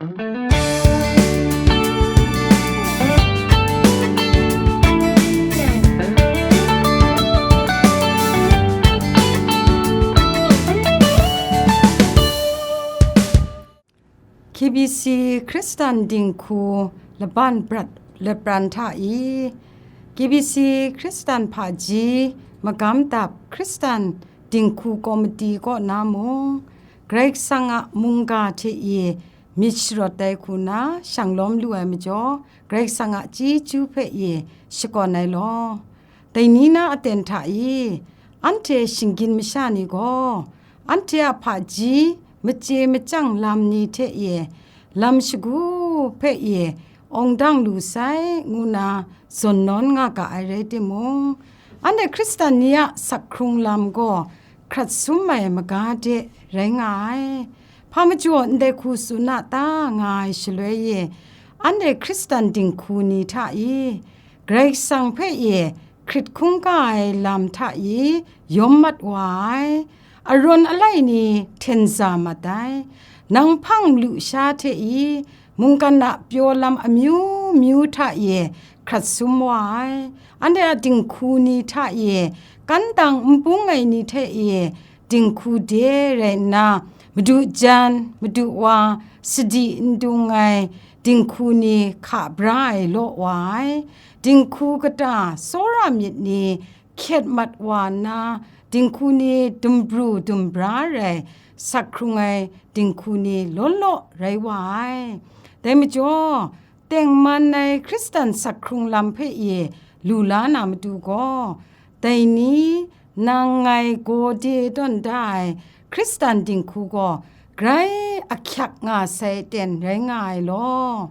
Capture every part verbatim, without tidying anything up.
K B C Hkristan dinghku laban brat lapran hta i, K B C Hkristan hpaji magam dap Hkristan dinghku komiti kaw na mung, Karai Kasang a mungga hte i myit sharawt ai hku na shang lawm lu ai majaw, Karai Kasang a chyeju hpe i shakawn ai law. Dai ni na aten hta i, anhte shinggyim masha ni gaw, anhte a hpaji machye machyang lam ni hte e, lam shagu hpe e, awng dang lu sai, ngu na zawn nawn nga ga ai rai timung, anhte Hkristan ni a sak hkrung lam gaw hkrat sum ai maga de rai nga ai. Hpa majaw ndai hku tsun a ta nga ai shaloi e, anhte Hkristan dinghku ni hta i, Karai Kasang hpe e hkrit hkungga ai lam hta i yawm mat wa ai, arawn alai ni hten za mat ai, nang hpang lu sha hte i mungkan a pyaw lam amyu myu hta e hkrat sum wa ai, anhte a dinghku ni hta e kan dang n bung ai ni hte e dinghku de rai nna, madu jan, madu wa, sadi n dung ai dinghku ni hka bra ai law wa ai, dinghku kata tsawra myit ni hkyet mat wa nna, dinghku ni dumbru dumbra rai sak hkrung ai dinghku ni law law rai wa ai. Dai majaw, tengman ai Hkristan sak hkrung lam hpe e lu la na matu gaw, dai ni nang ngai gaw de tawn da ai Hkristan dinghku gaw grai ahkyak nga sai ten rai nga ai law.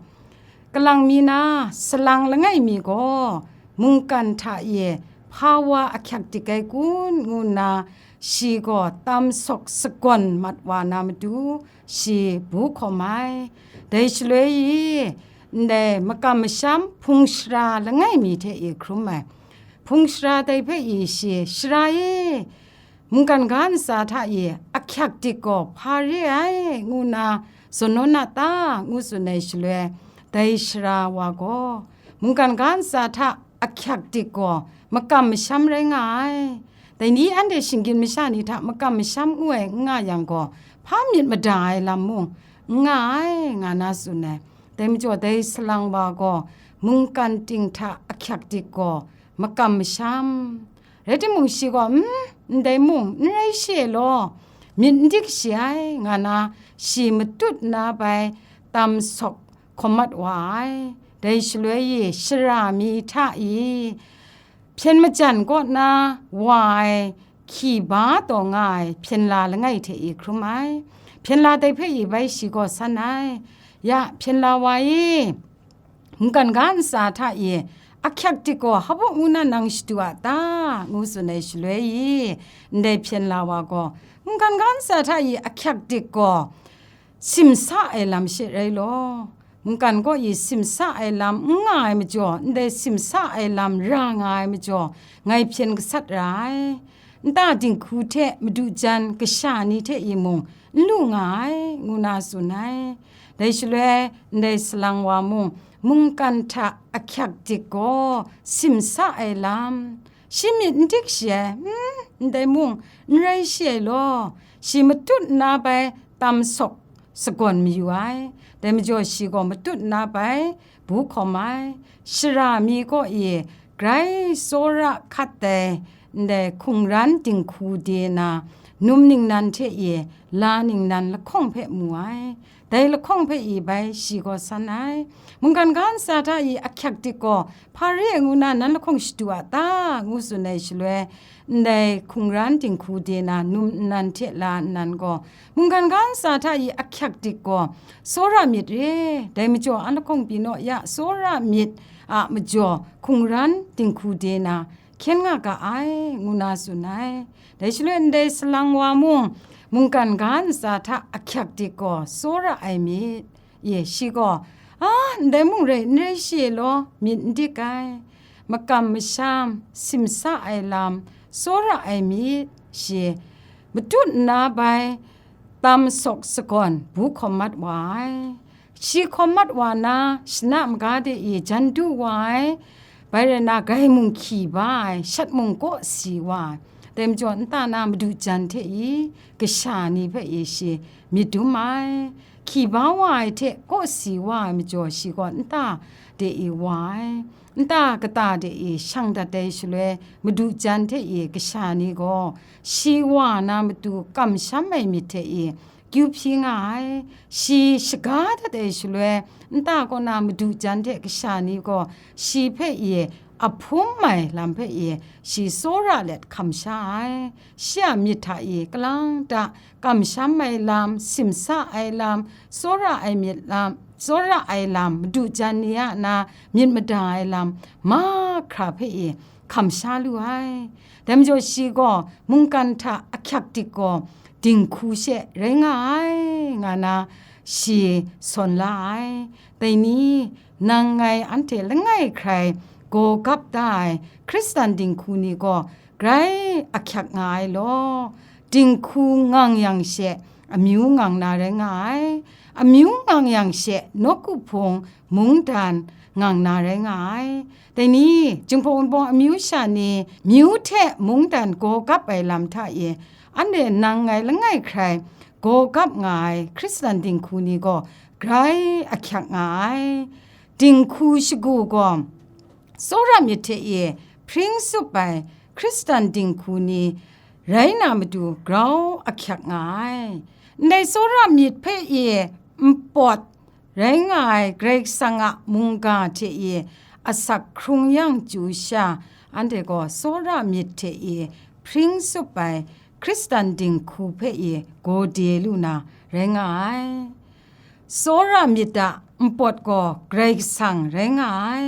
Kalang mi na salang langai mi gaw mungkan hta e hpa wa ahkyak dik ai kun, ngu nna shi gaw tam sawk sagawn mat wa na matu, shi bu hkawm ai. Dai shaloi i, ndai makam masham hpung shara langai mi hte e hkrum ai. Hpung shara dai hpe i shi, "Shara e, mungkan ga ntsa hta e ahkyak dik gaw hpa re ai," ngu nna zawn nawn a ta? Ngu tsun ai shaloi, dai shara wa gaw, "Mungkan ga ntsa hta ahkyak dik gaw makam masham rai nga ai. Dai ni anhte shinggyim masha ni hta makam masham ngu ai n nga yang gaw, hpa myit mada ai lam mung n nga ai," nga na tsun ai. Dai majaw, dai salang wa gaw mungkan ting hta ahkyak dik gaw makam masham. Rai timung, shi gaw, "Mm, ndai mung n rai shi ai law, myit n dik shi ai," nga na, shi matut nna bai tam sawk hkawm mat wa ai. Dai shaloi e shara mi hta i hpyen majan kaw na wa ai hkyi ba taw nga ai hpyen la langai hte e hkrum ai. Hpyen la dai hpe i bai shi gaw san ai. "Ya, hpyen la wa e, mungkan ga ntsa hta e ahkyak dik gaw hpa baw ngu na nang shadu a ta?" ngu tsun ai shaloi i, ndai hpyen la wa gaw, "Mungkan ga ntsa hta e ahkyak dik gaw simsa ai lam she rai law, mungkan kaw e simsa ai lam n nga ai majaw, ndai simsa ai lam ra nga ai majaw, ngai hpyen gasat ra ai. Nta dinghku hte madu jan kasha ni hte e mung n lu nga ai," ngu na tsun ai. Dai shaloi, ndai salang wa mung, "Mungkan hta ahkyak dik gaw simsa ai lam, shi myit n dik shi ai, mm, ndai mung n rai shi ai law, shi matut nna bai tam sawk sagawn mayu ai. Dai majaw shi gaw matut nna bai bu hkawm ai. Shara mi kaw e grai tsawra hkat ai ndai hkungran dinghku de na, num ningnan hte e la ningnan lahkawng hpe mu ai. Dai lahkawng hpe i bai shi gaw san ai. Mungkan ga ntsa hta e ahkyak dik gaw hpa re ai ngu na nan lahkawng shadu a ta?" ngu tsun ai shaloi, ndai hkungran dinghku de na num nnan hte la nnan gaw, "Mungkan ga ntsa hta e ahkyak dik gaw tsawra myit re, dai majaw an lahkawng pyi naw ya, tsawra myit a majaw hkungran dinghku de na hkyen nga ga ai," ngu na tsun ai. Dai shaloi ndai salang wa mung, "Mungkan ga ntsa hta ahkyak dik gaw tsawra ai myit," ye, shi gaw, "A, ndai mung rai n rai shi ai law, myit n dik ai. Makam masham, simsa ai lam, tsawra ai myit," shi matut nna bai tam sawk sagawn bu hkawm mat wa ai. Shi hkawm mat wa na, shana maga de e jan du wa ai, bai rai na, grai mung hkyi ba ai, shat mung kaw si wa ai, dai majaw nta na madu jan hte e kasha ni hpe e shi myit dum ai. Hkyi ba wa ai hte kaw si wa ai majaw, shi gaw nta de e wa ai. Nta kata de e shang dat ai shaloi, madu jan hte e kasha ni gaw shi wa na matu kamsham ai myit hte e kyu hpyi nga ai. Shi shaga dat ai shaloi, nta kaw na madu jan hte kasha ni gaw shi hpe e ahpum ai lam hpe e shi tsawra let hkam sha ai. Shi a myit hta e kalang ta kamsham ai lam, simsa ai lam, tsawra ai myit lam, tsawra ai lam, madu jan ni a na myit mada ai lam, mahkra hpe e hkam sha lu ai. Dai majaw shi gaw mungkan hta ahkyak dik gaw dinghku she rai nga ai, nga na shi sawn la ai. Dai ni, nang ngai anhte langai hkrai gaw gap da ai Hkristan dinghku ni gaw grai ahkyak nga ai law, dinghku ngang yang she amyu ngang na rai nga ai, amyu ngang yang she nawku hpung mungdan ngang na rai nga ai. Dai ni, Jinghpaw Wunpawng amyu sha ni myu hte mungdan gaw gap ai lam hta e, anhte nang ngai langai hkrai gaw gap nga ai Hkristan dinghku ni gaw grai ahkyak nga ai. Dinghku shagu gaw, tsawra myit hte e hpring tsup ai Hkristan dinghku ni rai na matu grau ahkyak nga ai. Ndai tsawra myit hpe e npawt rai nga ai Karai Kasang a mungga hte e asak hkrung yang chyu sha, anhte gaw tsawra myit hte e hpring tsup ai Hkristan dinghku hpe e gawde lu na rai nga ai. Tsawra myit a npawt gaw Karai Kasang rai nga ai.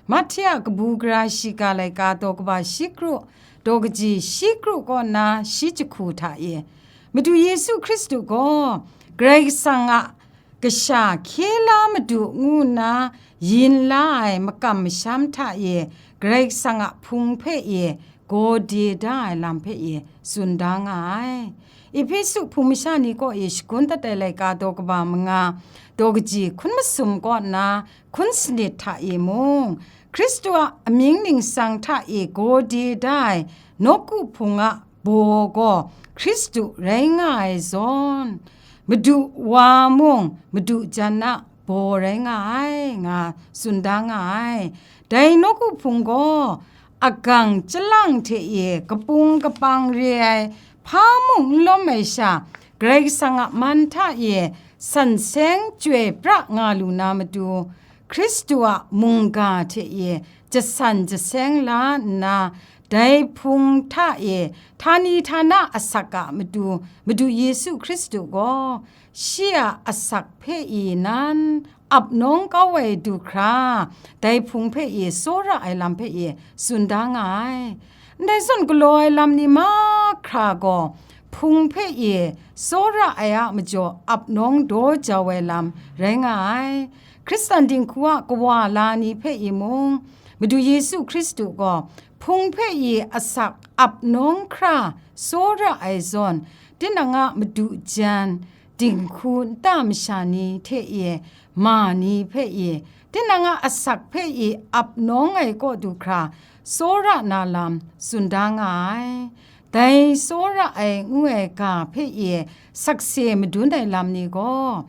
Mahte a kabu gara shiga laika daw kaba shi kru, daw kaji shi kru kaw na shi jahku hta e, Madu Yesu Hkristu gaw Karai Kasang a kasha hkye la madu ngu nna yin la ai makam masham hta e, Karai Kasang a Hpung hpe e gawde da ai lam hpe e tsun da nga ai. Ehpesu hpung masha ni kaw e shagun dat ai laika daw kaba manga, daw kaji hkun masum kaw nna hkun sanit hta e mung, Hkristu a amying ningsang hta e gawde da ai nawku hpung a baw gaw Hkristu rai nga ai zawn, Madu wa mung madu jan a baw rai nga ai, nga tsun da nga ai. Dai nawku hpung gaw agang chyalang hte e kapung kapang re ai hpa mung n lawm ai sha, Karai Kasang a man hta e san seng chyoi pra nga lu na matu, Hkristu a mungga hte e jasan jaseng la nna, dai Hpung hta e htani htana asak a matu, Madu Yesu Hkristu gaw shi a asak hpe i nan ap nawng kau ai du hkra, dai Hpung hpe i tsawra ai lam hpe i tsun da nga ai. Ndai zawn galaw ai lam ni mahkra gaw, Hpung hpe i tsawra ai a majaw ap nawng daw jau ai lam rai nga ai. Hkristan dinghku a kawa la ni hpe i mung, Madu Yesu Hkristu gaw Hpung hpe i asak ap nawng hkra tsawra ai zawn, tinang a madu jan, dinghku nta masha ni hte e ma ni hpe e, tinang a asak hpe e ap nawng ai kaw du hkra, tsawra na lam tsun da nga ai. Dai tsawra ai ngu ai ga hpe e sakse madun ai lam ni gaw,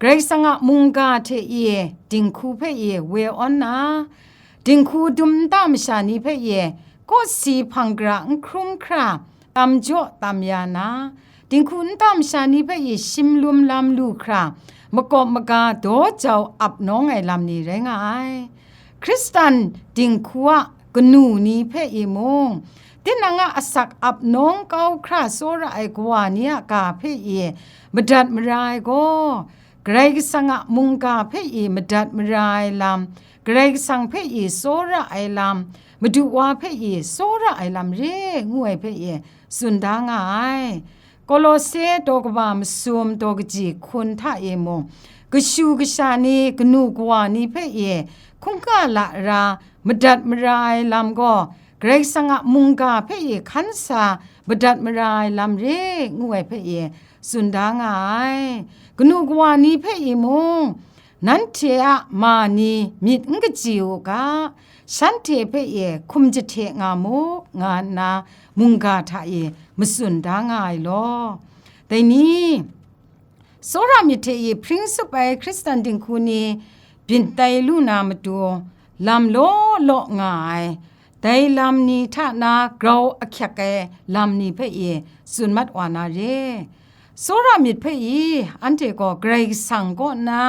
Karai Kasang a mungga hte e dinghku hpe e we awn na, dinghku dum nta masha ni hpe e kawsi hpang gara n hkrum hkra, tam jaw tam ya na, dinghku nta masha ni hpe i shim lum lam lu hkra, makawp maga daw jau ap nawng ai lam ni rai nga ai. Hkristan dinghku a kanu ni hpe i mung, tinang a asak ap nawng kau hkra tsawra ai kawa ni a ga hpe i madat mara ai gaw, Karai Kasang a mungga hpe i madat mara ai lam, Karai Kasang hpe i tsawra ai lam, Madu wa hpe i tsawra ai lam re ngu ai hpe i tsun da nga ai. Kolose daw kaba masum daw kaji hkun hta e mung, kashu kasha ni, kanu kawa ni hpe i hkungga lara madat mara ai lam gaw, Karai Kasang a mungga hpe i hkan sa madat mara ai lam re ngu ai hpe i tsun da nga ai. Kanu kawa ni hpe i mung, nanhte a ma ni myit n kaji u ga, shanhte hpe e hkum jahte nga mu, nga nna mungga hta e matsun da nga ai law. Dai ni, tsawra myit hte e hpring tsup ai Hkristan dinghku ni byin tai lu na matu, lam law law nga ai, dai lam ni hta na grau ahkyak ai lam ni hpe e tsun mat wa na re. Tsawra myit hpe i, anhte gaw Karai Kasang kaw nna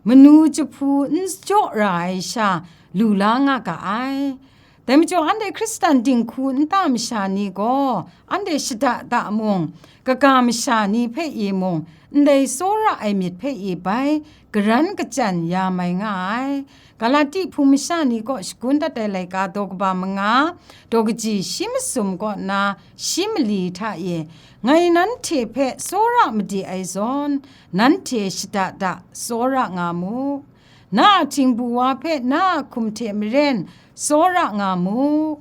manu jahpu n jaw ra ai sha lu la nga ga ai. Dai majaw, anhte Hkristan dinghku nta masha ni gaw, anhte shada da mung, kaga masha ni hpe e mung, ndai tsawra ai myit hpe e bai garan kajan ya mai nga ai. Galati hpung masha ni kaw shagun dat ai laika daw kaba manga, daw kaji shi masum kaw nna shi mali hta e, ngai nanhte hpe tsawra made ai zawn, nanhte shada da tsawra nga mu. Na a htingbu wa hpe na a hkum hte maren tsawra nga mu.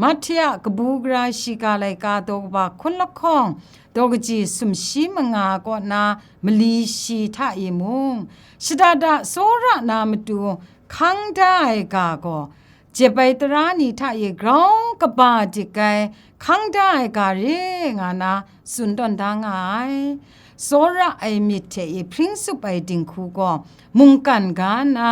Mahte a kabu gara shiga laika daw kaba hkun lahkawng, daw kaji sumshi manga kaw na mali shi hta e mung, shada da tsawra na matu hkang da ai ga gaw, jep ai tara ni hta e grau kaba dik ai hkang da ai ga re nga na tsun tawn da nga ai. Tsawra ai myit hte e hpring tsup ai dinghku gaw, mungkan ga na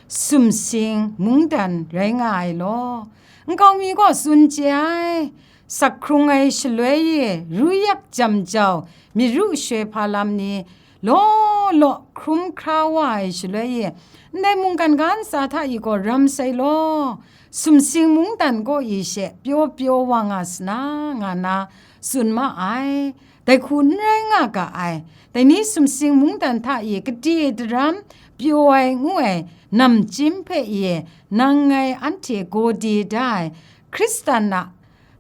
sumsing mungdan rai nga ai law. Nkau mi gaw tsun chye ai, sak hkrung ai shaloi e ru yak jam jau myit ru shoi hpa lam ni law law hkrum hkra wa ai shaloi e, ndai mungkan ga ntsa hta e gaw ram sai law, sumsing mungdan kaw e she pyaw pyaw wa nga sa na, nga na tsun ma ai. Dai hku n rai nga ga ai. Dai ni sumsing mungdan hta e gade daram pyaw ai ngu ai namchyim hpe e nang ngai anhte gawde da ai Hkristan a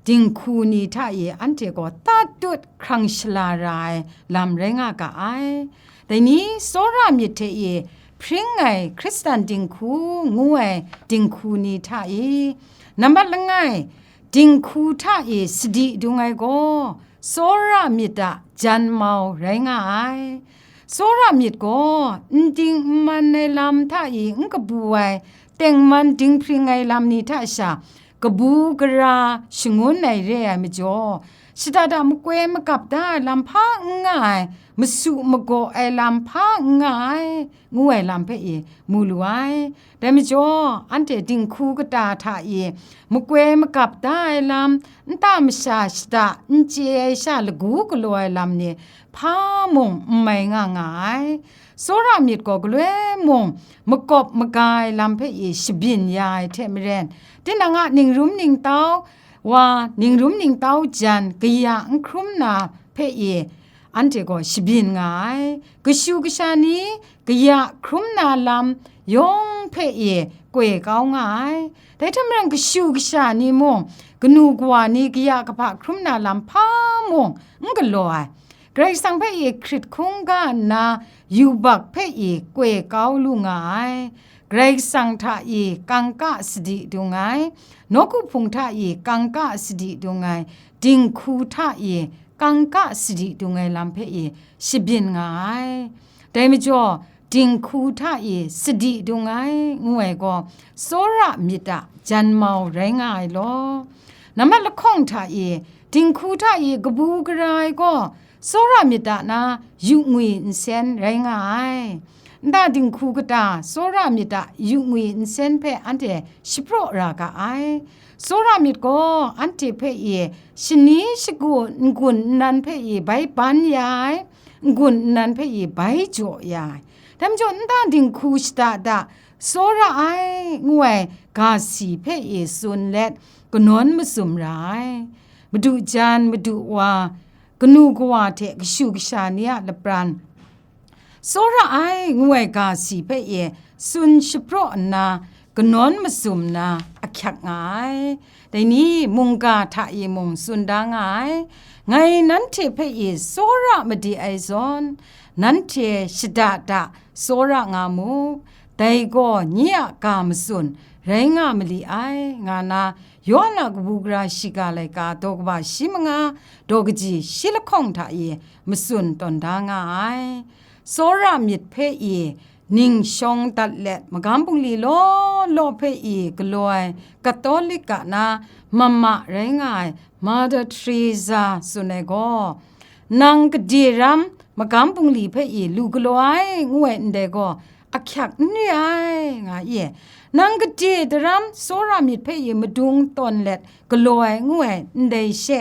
dinghku ni hta e anhte gaw tatut hkrang shala ra ai lam rai nga ga ai. Dai ni tsawra myit hte e hpring ai Hkristan dinghku ngu ai dinghku ni hta e, nambat langai, dinghku hta e sadi dung ai gaw, tsawra myit a jan mau rai nga ai. Tsawra myit gaw, n ding n man ai lam hta e n kabu ai, tengman dinghpring ai lam ni hta sha, kabu gara shangun ai re ai majaw, shada da makoi magap da ai lam hpa n nga ai, masu magaw ai lam hpa n nga ai, ngu ai lam hpe e mu lu ai. Dai majaw, anhte dinghku kata hta e makoi magap da ai lam, nta masha shada n chye ai sha lagu galaw ai lam ni hpa mung n mai nga nga ai. Tsawra myit gaw galoi mung makawp maga ai lam hpe e shabyin ya ai hte maren, tinang a ningrum ningtau wa, ningrum ningtau jan kaya n hkrum na hpe e anhte gaw shabyin nga ai. Kashu kasha ni kaya hkrum na lam yawng hpe e koi kau nga ai. Dai hte maren kashu kasha ni mung, kanu kawa ni kaya kahpa hkrum na lam hpa mung n galaw ai. Karai Kasang hpe e hkrit hkungga nna yubak hpe e koi kau lu nga ai. Karai Kasang hta e kangka sadi dung ai, nawku hpung hta e kangka sadi dung ai, dinghku hta e kangka sadi dung ai lam hpe e shabyin nga ai. Dai majaw, dinghku hta e sadi dung ai, ngu ai gaw, tsawra myit a jan mau rai nga ai law. Nambat lahkawng hta e, dinghku hta e kabu gara ai gaw, tsawra myit a na yu ngwi nsen rai nga ai. Nta dinghku kata tsawra myit a yu ngwi nsen hpe anhte shapraw ra ga ai. Tsawra myit gaw anhte hpe e shani shagu n-gun nnan hpe e bai ban ya ai, n-gun nnan hpe e bai jaw ya ai. Dai majaw, nta dinghku shada da tsawra ai, ngu ai ga si hpe e tsun let, kanawn mazum ra ai. Madu jan, madu wa, kanu kawa hte kashu kasha ni a lapran, tsawra ai, ngu ai ga si hpe e tsun shapraw nna, kanawn mazum na ahkyak nga ai. Dai ni mungga hta e mung tsun da nga ai, ngai nanhte hpe e tsawra made ai zawn, nanhte shada da tsawra nga mu, dai gaw nye a ga matsun rai nga mali ai, nga na Yawhan a kabu gara shiga laika daw kaba shi manga daw kaji shi lahkawng hta e matsun tawn da nga ai. Tsawra myit hpe e ning shawng dat let, magam bungli law law hpe i galaw ai Katolik a na mama rai nga ai Mother Teresa tsun ai gaw, nang gade ram magam bungli hpe i lu galaw ai ngu ai ndai gaw, ahkyak n re ai, nga i. Nang gade daram tsawra myit hpe i madung tawn let galaw ai ngu ai ndai she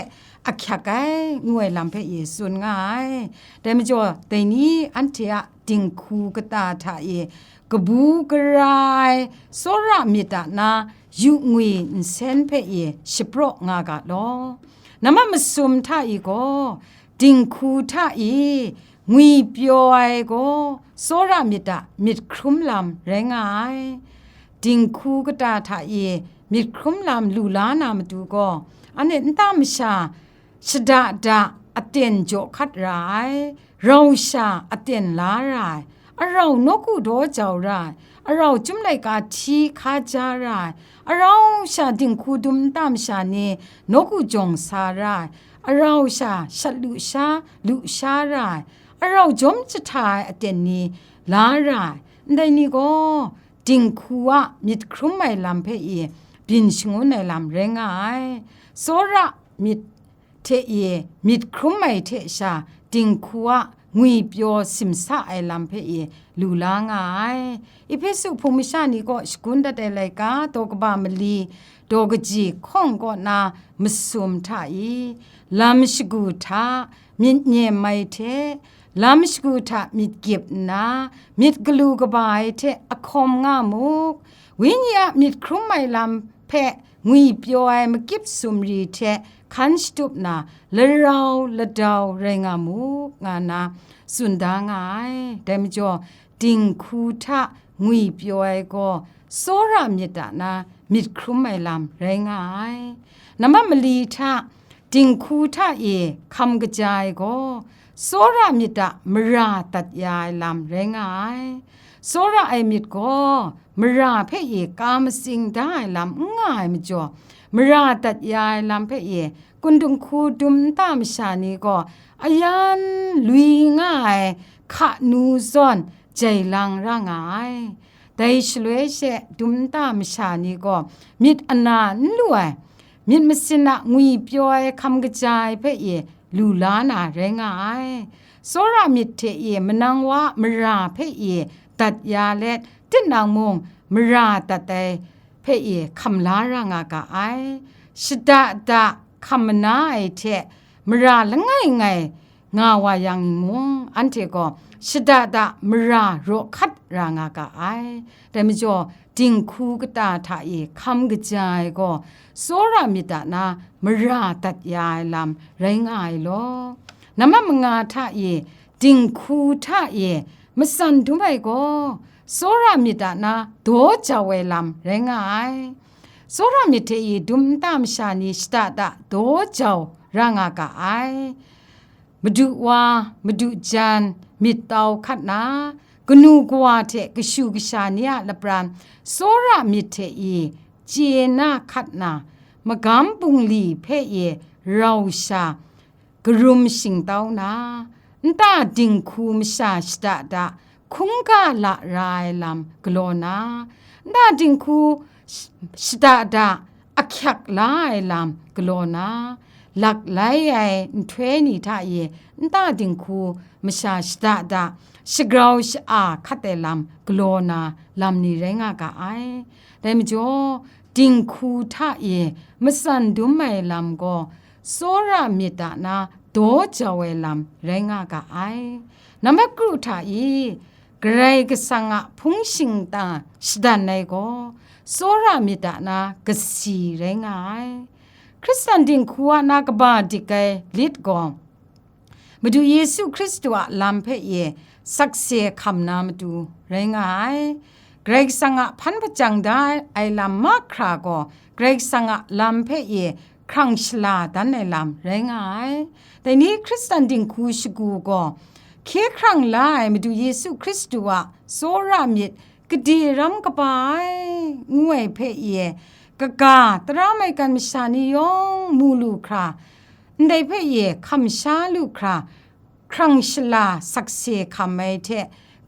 ahkyak ai, ngu ai lam hpe i tsun nga ai. Dai majaw, dai ni anhte a dinghku kata hta i kabu gara ai tsawra myit a na yu ngwi nsen hpe i shapraw nga ga law. Namma masum hta i gaw, dinghku hta i ngwi pyaw ai gaw tsawra myit a myit hkrum lam rai nga ai. Dinghku kata hta i myit hkrum lam lu la na matu gaw, anhte nta masha shada da aten jaw hkat ra ai, rau sha aten la ra ai, arau nawku daw jau ra ai, arau chyum laika hti hka ja ra ai, arau sha dinghku dum nta masha ni nawku jawng sa ra ai, arau sha shat lu sha, lu sha ra ai, arau jawm jahta ai aten ni la ra ai, ndai ni gaw dinghku a myit hkrum ai lam hpe i byin shangun ai lam rai nga ai. Tsawra myit hte i myit hkrum ai hte sha dinghku a ngwi pyaw simsa ai lam hpe i lu la nga ai. Ehpesu hpung masha ni kaw shagun dat ai laika, daw kaba mali, daw kaji hkawng kaw na masum hta i, lam shagu hta myit nyem ai hte, lam shagu hta myit gyip nna, myit galu kaba ai hte ahkawm nga mu, Wenyi a myit hkrum ai lam hpe ngwi pyaw ai makip sumri hte hkan shatup na, larau ladau rai nga mu, nga na tsun da nga ai. Dai majaw, dinghku hta ngwi pyaw ai gaw, tsawra myit a na myit hkrum ai lam rai nga ai. Namma mali hta dinghku hta e hkam kaja ai gaw, tsawra myit a mara dat ya ai lam rai nga ai. Tsawra ai myit gaw mara hpe e ka matsing da ai lam n nga ai majaw, mara dat ya ai lam hpe e kundung hku dum nta masha ni gaw ayan lui nga ai hka nu zawn jai lang ra nga ai. Dai shaloi she dum nta masha ni gaw myit ana n lu ai, myit masin a ngwi pyaw ai hkam kaja ai hpe e lu la na rai nga ai. Tsawra myit hte e manang wa a mara hpe e dat ya let, tinang mung mara dat ai hpe e hkam la ra nga ga ai. Shada da hkam mana ai hte mara langai ngai nga wa yang mung, anhte gaw shada da mara raw hkat ra nga ga ai. Dai majaw, dinghku kata hta e hkam kaja ai gaw, tsawra myit a na mara dat ya ai lam rai nga ai law. Namma manga hta e, dinghku hta e matsan dum ai gaw, tsawra myit a na daw jau ai lam rai nga ai. Tsawra myit hte e dum nta masha ni shada da daw jau ra nga ga ai. Madu wa, madu jan, myit tau hkat na, kanu kawa hte kashu kasha ni a lapran, tsawra myit hte e chye na hkat na, magam bungli hpe e rau sha karum shingtau na, nta dinghku masha shada da hkungga la ra ai lam galaw na, nta dinghku sh-, shada da ahkyak la ai lam galaw na, lak lai ai nhtoi ni hta e nta dinghku masha shada da shagrau sha-a hkat ai lam galaw na lam ni rai nga ga ai. Dai majaw, dinghku hta e matsan dum ai lam gaw, tsawra myit a na daw jau ai lam rai nga ga ai. Nambat kru hta e, Karai Kasang a hpung shingkang shadan ai gaw, tsawra myit a na kasi rai nga ai. Hkristan dinghku a na kaba dik ai lit gaw, Madu Yesu Hkristu a lam hpe e sakse hkam na matu rai nga ai. Karai Kasang a hpan hpajang da ai lam mahkra gaw, Karai Kasang a lam hpe e hkrang shala dan ai lam rai nga ai. Dai ni Hkristan dinghku shagu gaw, hkye hkrang la ai Madu Yesu Hkristu a tsawra myit gade ram kaba ai, ngu ai hpe e, kaga, tara maigan masha ni yawng mu lu hkra, ndai hpe e hkam sha lu hkra, hkrang shala sakse hkam ai hte,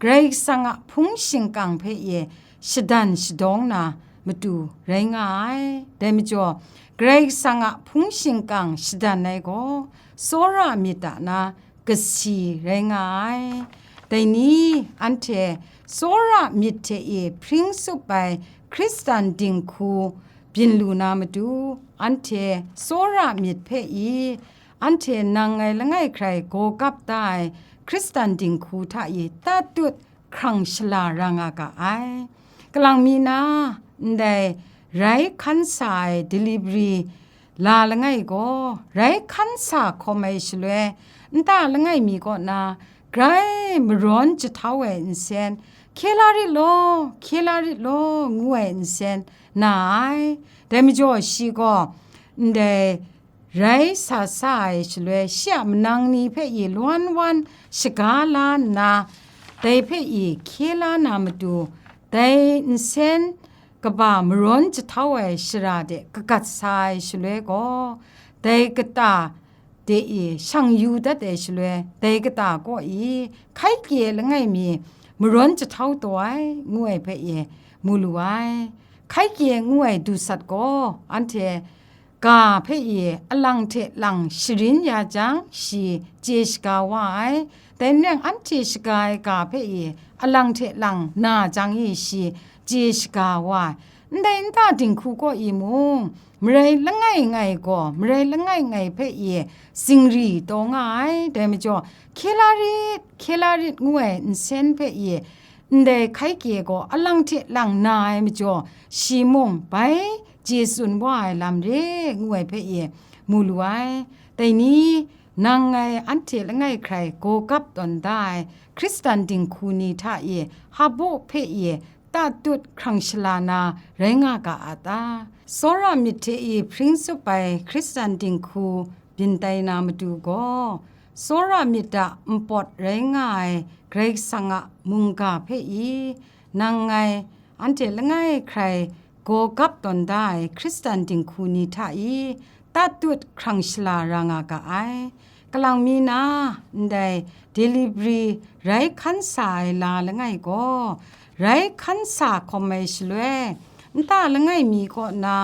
Karai Kasang a hpung shingkang hpe e shadan shadawng na matu rai nga ai. Dai majaw, Karai Kasang a hpung shingkang shadan ai gaw, tsawra myit a na kasi rai nga ai. Dai ni, anhte tsawra myit hte e hpring tsup ai Hkristan dinghku byin lu na matu, anhte tsawra myit hpe i, anhte nang ngai langai hkrai gaw gap da ai Hkristan dinghku hta e tatut hkrang shala ra nga ga ai. Kalang mi na, ndai rai hkan sa ai delivery la langai gaw, rai hkan sa hkawm ai shaloi, nta langai mi kaw na grai marawn jahtau ai nsen, hkye la rit law, hkye la rit law, ngu ai nsen na ai. Dai majaw shi gaw, ndai rai sa sa ai shaloi, shi a manang ni hpe i lawan wan shaga la nna, dai hpe i hkye la na matu, dai nsen kaba marawn jahtau ai shara de kagat sa ai shaloi gaw, dai kata de i shang yu dat ai shaloi, dai kata kaw i hkai kye langai mi marawn jahtau taw ai, ngu ai hpe i mu lu ai. Hkai kye ngu ai du sat gaw, anhte ga hpe i alang hte lang sharin ya jang, shi chye shaga wa ai. Dai nang anhte shaga ai ga hpe i alang hte lang na jang i, shi chye shaga wa ai. Ndai nta dinghku kaw i mung, marai langai ngai gaw, marai langai ngai hpe i zingri taw nga ai. Dai majaw, hkye la rit, hkye la rit ngu ai nsen hpe i, ndai hkai kye gaw alang hte lang na ai majaw, shi mung bai chye tsun wa ai lam re ngu ai hpe i mu lu ai. Dai ni, nang ngai anhte langai hkrai gaw gap tawn da ai Hkristan dinghku ni hta i hpabaw hpe i tatut hkrang shala na rai nga ga a ta? Tsawra myit hte i hpring tsup ai Hkristan dinghku byin tai na matu gaw, tsawra myit a npawt rai nga ai Karai Kasang a mungga hpe i, nang ngai anhte langai hkrai gaw gap tawn da ai Hkristan dinghku ni hta i tatut hkrang shala ra nga ga ai. Kalang mi na, ndai delivery rai hkan sa ai la langai gaw, rai hkan sa hkawm ai shaloi, nta langai mi kaw na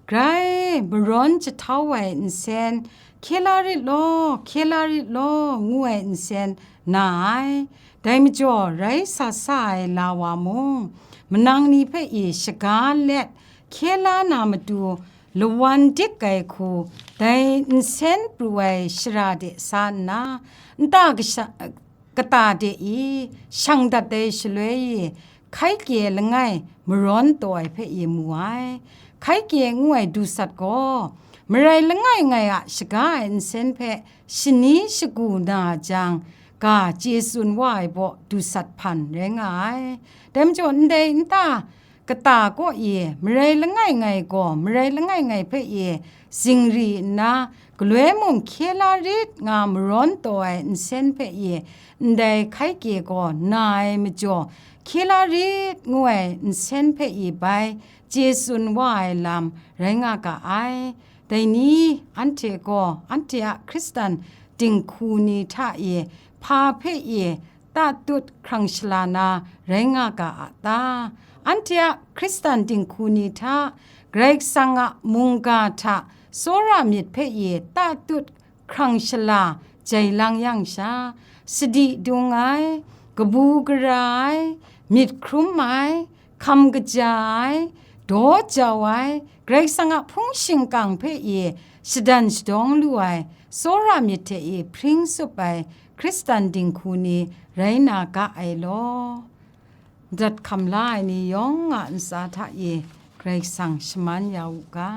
grai marawn jahtau ai nsen, hkye la rit law, hkye la rit law, ngu ai nsen na ai. Dai majaw, rai sa sa ai la wa mung, manang ni hpe i shaga let hkye la na matu, lawan dik ai hku, dai nsen pru ai shara de sa nna, nta kasha-, kata de i shang dat ai shaloi i, hkai kye langai marawn taw ai hpe i mu ai. Hkai kye ngu ai du sat gaw, marai langai ngai a shaga ai nsen hpe shani shagu na jang, ga chye tsun wa ai baw du sat hpan rai nga ai. Dai majaw, ndai nta kata kaw i marai langai ngai gaw, marai langai ngai hpe i zingri nna, galoi mung hkye la rit nga marawn taw ai nsen hpe i, ndai hkai kye gaw na ai majaw, hkye la rit ngu ai nsen hpe i bai chye tsun wa ai lam rai nga ga ai. Dai ni, anhte gaw anhte a Hkristan dinghku ni hta i hpa hpe i tatut hkrang shala na rai nga ga a ta? Anhte a Hkristan dinghku ni hta, Karai Kasang a mungga hta tsawra myit hpe i tatut hkrang shala jai lang yang sha, sadi dung ai, kabu gara ai, myit hkrum ai, hkam kaja ai, daw jau ai, Karai Kasang a hpung shingkang hpe i shadan shadawng lu ai, tsawra myit hte i hpring tsup ai Hkristan dinghku ni rai na ga ai law. Madat hkam la ai ni yawng a ntsa hta i Karai Kasang shaman ya u ga.